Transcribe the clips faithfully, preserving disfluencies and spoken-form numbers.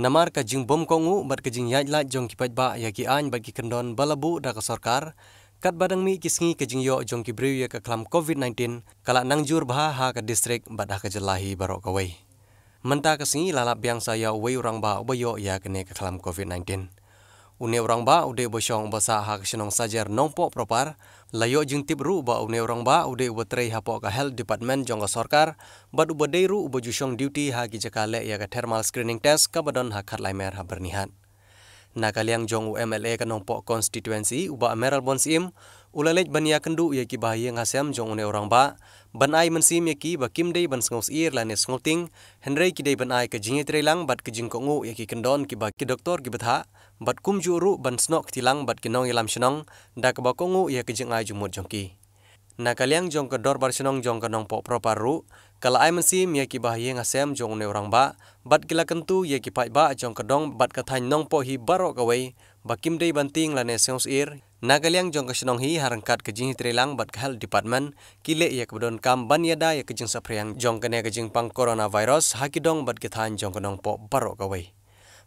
Namar ka jingbym kohnguh bad ka jingïaid lait jong ki paidbah ïa ki aiñ bad ki kyndon ba la buh da ka sorkar, katba dang mih ki sngi ka jingïoh jong ki briew ïa ka khlam covid nineteen ka la nangjur bha ha ka distrik bad ha ka jylla hi baroh kawei. Mynta ka sngi la lap biang sa ïa uwei u rangbah uba ïoh ïa kane ka khlam covid nineteen. Une u rangbah u dei uba shong uba sah ha ka shnong Sajer Nongpoh Propar. La ïoh jingtip ruh ba une u rangbah u dei uba trei hapoh ka health department jong ka sorkar bad uba dei ruh uba ju shong duty ha ki jaka leh ïa ka thermal screening test kaba don ha Khatlaimer ha Byrnihat. Na ka liang jong u M L A ka Nongpoh constituency u Bah Mayral Born Syiem, u la leit ban ïakynduh ïa ki bahaïing hasem jong une u rangbah ban ai mynsiem ïa ki ba kim dei ban sngewsyier lane sngewtieng, hynrei ki dei ban ai ka jingïatreilang bad ka jingkohnguh ïa ki kyndon kiba ki doktor ki bthah, bad kumjuh ruh ban snoh kti lang bad ki nongïalam shnong da kaba kohnguh ïa ka jingai jingmut jong ki. Na ka liang jong ka dorbar shnong jong ka Nongpoh Propar ruh ka la ai mynsiem ïa ki bahaïing hasem jong une u rangbah bad ki la kyntu ïa ki paidbah jong ka dong bad ka thaiñ Nongpoh hi baroh kawei ba kim dei ban tieng lane sngewsyier. Na ka liang jong ka shnong hi, ha ryngkat ka jingïatreilang bad ka health department, ki leh ïa kaba donkam ban ïada ïa ka jingsaphriang jong kane ka jingpang coronavirus ha ki dong bad ki thaiñ jong ka Nongpoh baroh kawei.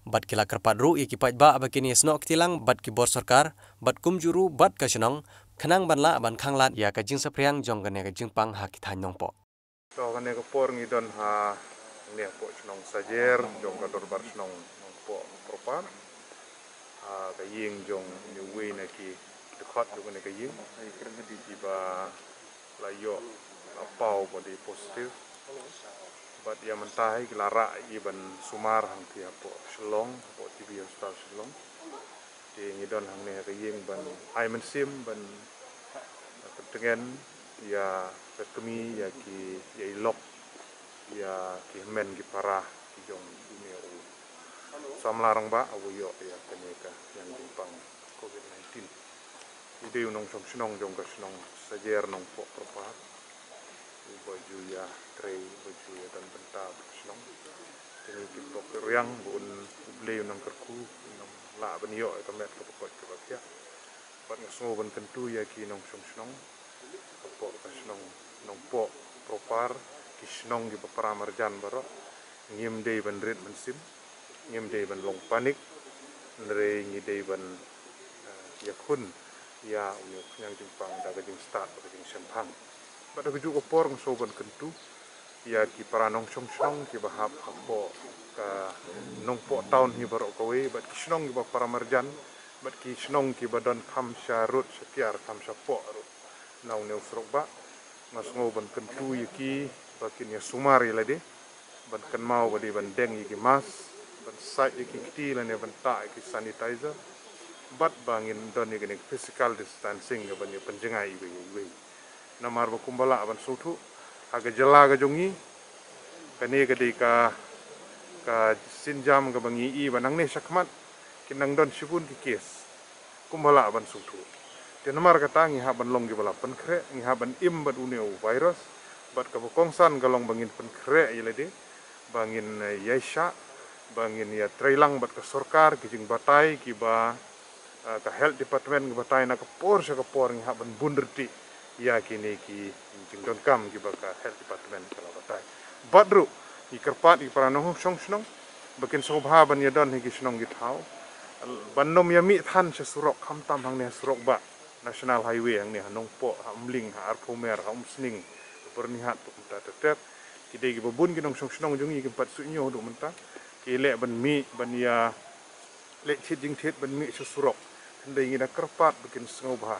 Bad ki la kyrpad ruh ïa ki paidbah ba kin ïasnoh kti lang bad ki bor sorkar bad kumjuh ruh bad ka shnong, khnang ban lah ban khanglad ïa ka jingsaphriang jong kane ka jingpang ha ki thaiñ Nongpoh. To kane ka por ngi don hangne hapoh shnong Sajer jong ka dorbar shnong Nongpoh Propar. Ha ka ïing jong uwei na ki dkhot jong kane ka ïing, kiba la ïoh, la paw ba dei positive. Bad ïa mynta hi ki la rah ïa ki ban sumar hangtei hapoh Shillong, hapoh T B Hospital Shillong. Te ngi don hangne ha ka ïing ban ai mynsiem ban pyntngen ïa ka kmie, ïa ki, ïa i lok, ïa ki hynmen ki para ki jong une u samla rangbah uba ïoh ïa kane ka ïang jingpang covid nineteen. I dei u nongshong shnong jong ka shnong Sajer Nongpoh Propar, uba ju ïatrei, uba ju ïadon bynta bad ka shnong. Te ngi tip bok riang ba un, U Blei un nang kyrkhu, un nang lah ban ïoh ïa ka met kaba koit kaba khiah. Bad nga sngew ban kyntu ïa ki nongshong shnong hapoh ka shnong Nongpoh Propar, ki shnong kiba para marjan baroh, ngim dei ban rit mynsiem, ngim dei ban long panik, hynrei ngi dei ban, eh, ïakhun ïa une u khñiang jingpang da ka jingstad bad ka jingshemphang. Bad ha kajuh ka por nga sngew ban kyntu ïa ki para nongshong shnong kiba hap hapoh ka Nongpoh town hi baroh kawei, bad ki shnong kiba para marjan, bad ki shnong kiba don kham sha rud sha tiar, kham shapoh ruh na une u surok bah. Nga sngew ban kyntu ïa ki ba kin ïasumar ïa lade, ban kynmaw ba dei ban deng ïa ki mask, ban sait ïa ki kti lane ban tah ïa ki sanitizer, bad ba ngin don ïa kane ka physical distancing, ban ïa pynjngai iwei ïa iwei. Namar ba kumba lah ban sngewthuh, ha ka jylla ka jong ngi, kane ka dei ka, ka sienjam kaba ngi i ba nangne shakhmat kin nang don shibun ki case, kumba lah ban sngewthuh. Te namar kata ngi hap ban long kiba la pynkhreh, ngi hap ban im bad une u virus. Bad kaba kongsan ka long ba ngin pynkhreh ïa lade, ba ngin, eh, ïaishah, ba ngin ïatreilang bad ka sorkar, ki jingbatai kiba, eh, ka health department ki batai na ka por sha ka por, ngi hap ban bun riti ïa kine ki jingdonkam kiba ka health department ka la batai. Bad ruh ngi kyrpad ïa ki para nongshong shnong ba kin sngewbha ban ïadon ha ki shnong ki thaw, ban ym ïamih than sha surok, khamtam hangne ha surok bah National Highway hangne ha Nongpoh, ha Umling, ha Arphew Mer, ha Umsning, ha Byrnihat, kumta ter ter. Ki dei kiba bun ki nongshong shnong jong ngi kim pat suidñiew haduh mynta. Ki leh ban mih, ban ïa leh thied jingthied, ban mih sha surok. Hynrei ngi da kyrpad ba kin sngewbha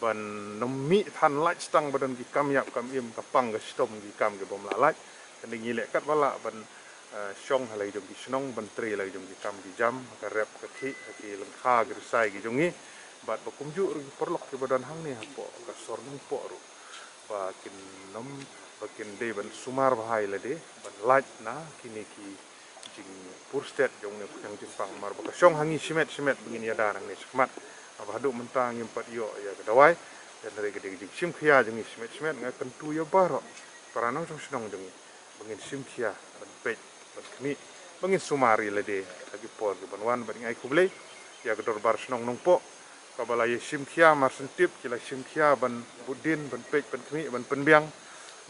ban ym mih than, lait tang ba don ki kam ïap kam im, ka pang ka shitom, ki kam ki bym lah lait. Hynrei ngi leh katba lah ban, eh, shong ha la ki jong ki shnong, ban trei la ki jong ki kam ki jam, ha ka rep ka khih, ha ki lyngkha ki rysai ki jong ngi. Bad ba kumjuh ruh ki paralok kiba don hangne hapoh ka sor Nongpoh ruh, ba kin ym, ba kin dei ban sumar bha ïa lade, ban lait na kine ki jingpur stet jong une u khñiang jingpang, namar ba ka shong ha ngi shimet shimet ba ngin ïada nangne shakhmat. Haba haduh mynta ngim pat ïoh ïa ka dawai, hynrei ka dei ka jingshim khia jong ngi shimet shimet. Nga kyntu ïa baroh para nongshong shnong jong ngi ba ngin shim khia ban peit ban khmih, ba ngin sumar ïa lade ha ki por ki ban wan. Bad nga ai khublei ïa ka dorbar shnong Nongpoh, kaba la ïa shim khia, mar shen tip ki la shim khia ban bud dien, ban peit, ban khmih, ban pynbiang,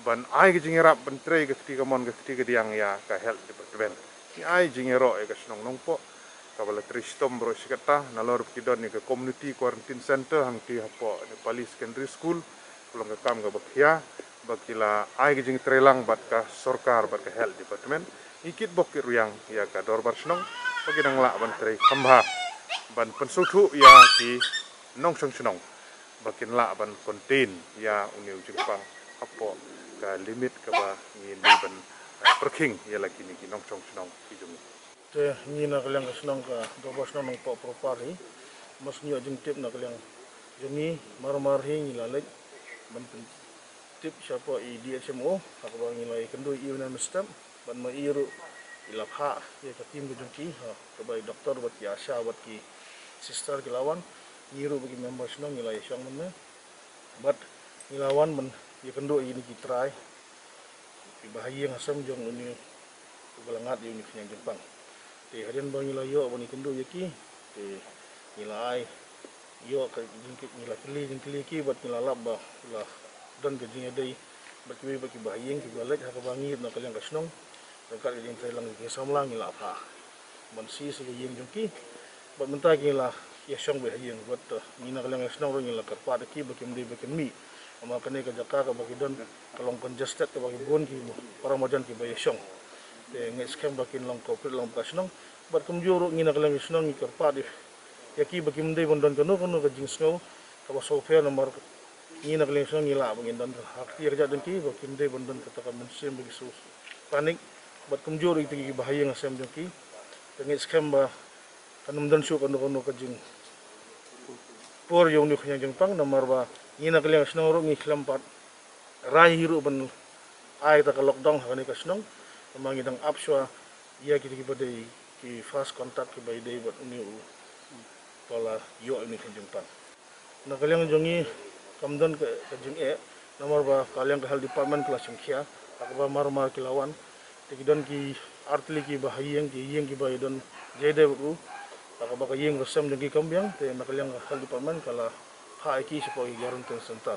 ban ai ka jingïarap, ban trei ka kti kamon ka kti kadiang ïa ka health department. Ai jingïaroh ïa ka shnong Nongpoh kaba la trei shitom baroh shi katta, nalor ba ki don ïa ka community quarantine center hangtei hapoh Nepali Secondary School, ka long ka kam kaba khia ba ki la ai ka jingtreilang bad ka sorkar bad ka health department. Ngi kitbok kitrwiang ïa ka dorbar shnong ba kin nang lah ban trei kham bha ban pynsngewthuh ïa ki nongshong shnong ba kin lah ban contain ïa une u jingpang hapoh ka limit kaba ngi dei ban, eh, pyrkhing ïa la kine ki nongshong shnong ki jong ngi. Te ngi na ka liang ka shnong, ka dorbar shnong Nongpoh proper hi, mas ngi ïoh jingtip na ka liang jong ngi, mar mar hi ngi la leit ban pyntip shapoh i D H M O, ha kaba ngi la ïakynduh ïa i u nongmihkhmat, bad ma i ruh i la phah ïa ka team ka jong ki, ha kaba i doktor bad ki ASHA bad ki sister ki la wan. Ngi ruh bad ki member shnong ngi la ïashong mynne, bad ngi la wan ban ïakynduh ïa kine ki trai kiba ha ïing ha sem jong une uba la ngat ïa une u khñiang jingpang. Te hadien ba ngi la ïoh ban ïakynduh ïa ki, te ngi la ai ïoh ka jingkylli, ngi la kylli jingkylli ïa ki bad ngi la lap ba la don ka jingïadei bad kiwei pat kiba ha ïing kiba leit ha kaba ngi na ka liang ka shnong ryngkat ka jingtreilang ki samla ngi la phah ban siew sha ka ïing jong ki. Bad mynta ki la ïashong beit ha ïing, bad, eh, ngi na ka liang ka shnong ruh ngi la kyrpad ïa ki ba kim dei ba kin mih, namar kane ka jaka kaba ki don ka long congested, kaba ki bun ki para marjan kiba ïashong. Te ngeit skhem ba kin long cooperate lang bad ka shnong. Bad kumjuh ruh ngi na ka liang ka shnong ngi kyrpad ïa ki ba kim dei ban don kano kano ka jingsngew kaba sngewpher, namar ngi na ka liang ka shnong ngi lah ba ngin don ha ka kti ka kjat jong ki, ba kim dei ban don kata ka mynsiem ba ki shu panic. Bad kumjuh ruh ïa kita kiba ha ïing ha sem jong ki, te ngeit skhem ba kan ym don shuh kano kano ka jingpur ïa une u khñiang jingpang, namar ba ngi na ka liang ka shnong ruh ngi khlem pat rai hi ruh ban ai ta ka lockdown ha kane ka shnong, namar ngi dang ap shuwa ïa kita kiba dei ki first contact kiba ïadei bad une uba la ïoh une u khñiang jingpang. Na ka liang jong ngi kam don ka, ka jingeh, namar ba ka liang ka health department ka la shim khia, ha kaba mar mar ki la wan. Te ki don ki artylli kiba ha ïing, ki ïing kiba ïadon jai dei bad u, ha kaba ka ïing ka sem jong ki kam biang, te na ka liang ka health department ka la phah ïa ki shapoh ki quarantine center.